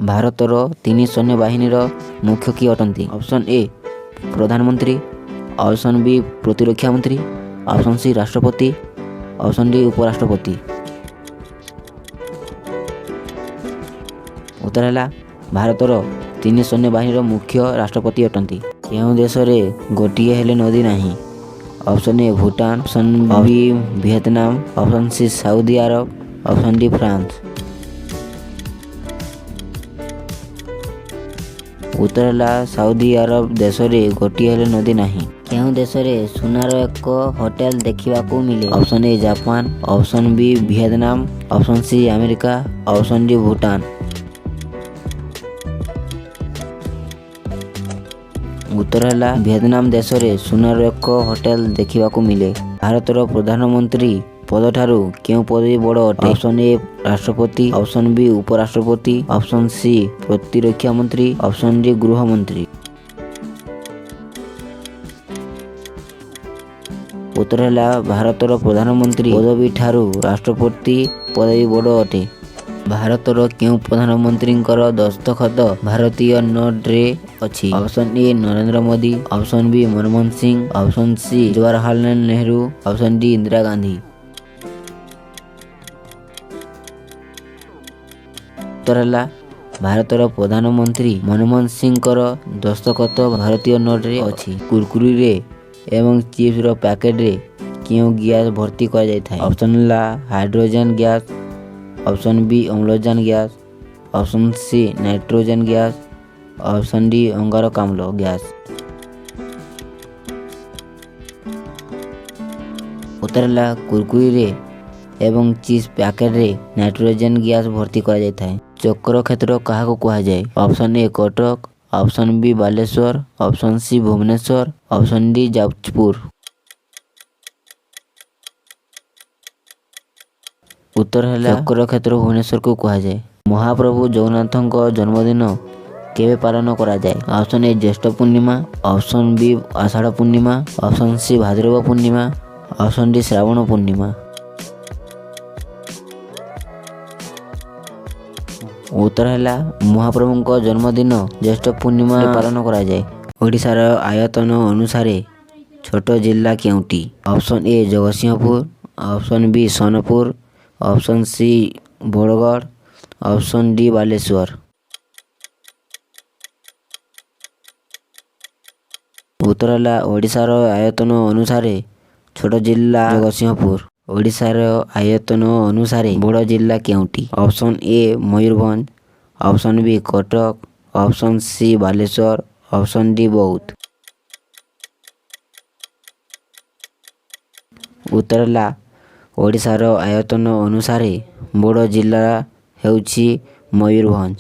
ଭାରତର ତିନି ସୈନ୍ୟବାହିନୀର ମୁଖ୍ୟ କିଏ ଅଟନ୍ତି? ଅପସନ୍ ଏ ପ୍ରଧାନମନ୍ତ୍ରୀ, ଅପସନ୍ ବି ପ୍ରତିରକ୍ଷା ମନ୍ତ୍ରୀ, ଅପସନ୍ ସି ରାଷ୍ଟ୍ରପତି, ଅପସନ୍ ଡି ଉପରାଷ୍ଟ୍ରପତି। ଉତ୍ତର ହେଲା, ଭାରତର ତିନି ସୈନ୍ୟବାହିନୀର ମୁଖ୍ୟ ରାଷ୍ଟ୍ରପତି ଅଟନ୍ତି। କେଉଁ ଦେଶରେ ଗୋଟିଏ ହେଲେ ନଦୀ ନାହିଁ? Option A Bhutan, option B Vietnam, option C Saudi Arab, option D France. ଉତ୍ତର ହେଲା, ସାଉଦି ଆରବ ଦେଶରେ ଗୋଟିଏ ହେଲେ ନଦୀ ନାହିଁ। କେଉଁ ଦେଶରେ ସୁନାର ଏକ ହୋଟେଲ ଦେଖିବାକୁ ମିଳେ? Option A Japan, option B Vietnam, option C America, option D Bhutan. ଉତ୍ତର ହେଲା, ଭିଏତନାମ ଦେଶରେ ସୁନାର ଏକ ହୋଟେଲ ଦେଖିବାକୁ ମିଳେ। ଭାରତର ପ୍ରଧାନମନ୍ତ୍ରୀ ପଦଠାରୁ କେଉଁ ପଦବୀ ବଡ଼ ଅଟେ? ଅପସନ୍ ଏ ରାଷ୍ଟ୍ରପତି, ଅପସନ୍ ବି ଉପରାଷ୍ଟ୍ରପତି, ଅପସନ୍ ସି ପ୍ରତିରକ୍ଷା ମନ୍ତ୍ରୀ, ଅପସନ୍ ଡି ଗୃହମନ୍ତ୍ରୀ। ଉତ୍ତର ହେଲା, ଭାରତର ପ୍ରଧାନମନ୍ତ୍ରୀ ପଦବୀ ଠାରୁ ରାଷ୍ଟ୍ରପତି ପଦବୀ ବଡ଼ ଅଟେ। ଭାରତର କେଉଁ ପ୍ରଧାନମନ୍ତ୍ରୀଙ୍କର ଦସ୍ତଖତ ଭାରତୀୟ ନୋଟରେ ଅଛି? Option A Narendra Modi, option B Manmohan Singh, option C Jawaharlal Nehru, option D Indira Gandhi. ଉତ୍ତର ହେଲା, ଭାରତର ପ୍ରଧାନମନ୍ତ୍ରୀ ମନମୋହନ ସିଂଙ୍କର ଦସ୍ତଖତ ଭାରତୀୟ ନୋଟରେ ଅଛି। କୁରକୁରିରେ ଏବଂ ଚିପ୍ସର ପ୍ୟାକେଟରେ କେଉଁ ଗ୍ୟାସ୍ ଭର୍ତ୍ତି କରାଯାଇଥାଏ? ଅପସନ୍ ହେଲା ହାଇଡ୍ରୋଜେନ୍ ଗ୍ୟାସ୍, ଅପସନ୍ ବି ଅମ୍ଳଜାନ gas, option C nitrogen gas, option D ଅଙ୍ଗାରକାମ୍ଳ ଗ୍ୟାସ୍। ଉତ୍ତର ହେଲା, କୁରକୁରିରେ ଏବଂ ଚିପ୍ସ ପ୍ୟାକେଟରେ ନାଇଟ୍ରୋଜେନ୍ ଗ୍ୟାସ୍ ଭର୍ତ୍ତି କରାଯାଇଥାଏ। ଚକ୍ର କ୍ଷେତ୍ର କାହାକୁ କୁହାଯାଏ? Option A Cuttack, option B Balasore, option C Bhubaneswar, option D Jajpur. ଉତ୍ତର ହେଲା, ଚକ୍ର କ୍ଷେତ୍ର ଭୁବନେଶ୍ୱରକୁ କୁହାଯାଏ। ମହାପ୍ରଭୁ ଜଗନ୍ନାଥଙ୍କ ଜନ୍ମଦିନ କେବେ ପାଳନ କରାଯାଏ? ଅପସନ୍ ଏ ଜ୍ୟେଷ୍ଠ ପୂର୍ଣ୍ଣିମା, ଅପସନ୍ ବି ଆଷାଢ଼ ପୂର୍ଣ୍ଣିମା, ଅପସନ୍ ସି ଭାଦ୍ରବ ପୂର୍ଣ୍ଣିମା, ଅପସନ୍ ଡି ଶ୍ରାବଣ ପୂର୍ଣ୍ଣିମା। ଉତ୍ତର ହେଲା, ମହାପ୍ରଭୁଙ୍କ ଜନ୍ମଦିନ ଜ୍ୟେଷ୍ଠ ପୂର୍ଣ୍ଣିମା ପାଳନ କରାଯାଏ। ଓଡ଼ିଶାର ଆୟତନ ଅନୁସାରେ ଛୋଟ ଜିଲ୍ଲା କେଉଁଟି? Option A Jagatsinghpur, option B Sonepur, option C Bargarh, option D Balasore. ଉତ୍ତର ହେଲା, ଓଡ଼ିଶାର ଆୟତନ ଅନୁସାରେ ଛୋଟ ଜିଲ୍ଲା ଜଗତସିଂହପୁର। ଓଡ଼ିଶାର ଆୟତନ ଅନୁସାରେ ବଡ଼ ଜିଲ୍ଲା କେଉଁଟି? Option A Mayurbhanj, option B Cuttack, option C Balasore, option D Boudh. ଉତ୍ତର ହେଲା, ଓଡ଼ିଶାର ଆୟତନ ଅନୁସାରେ ବଡ଼ ଜିଲ୍ଲା ହେଉଛି ମୟୂରଭଞ୍ଜ।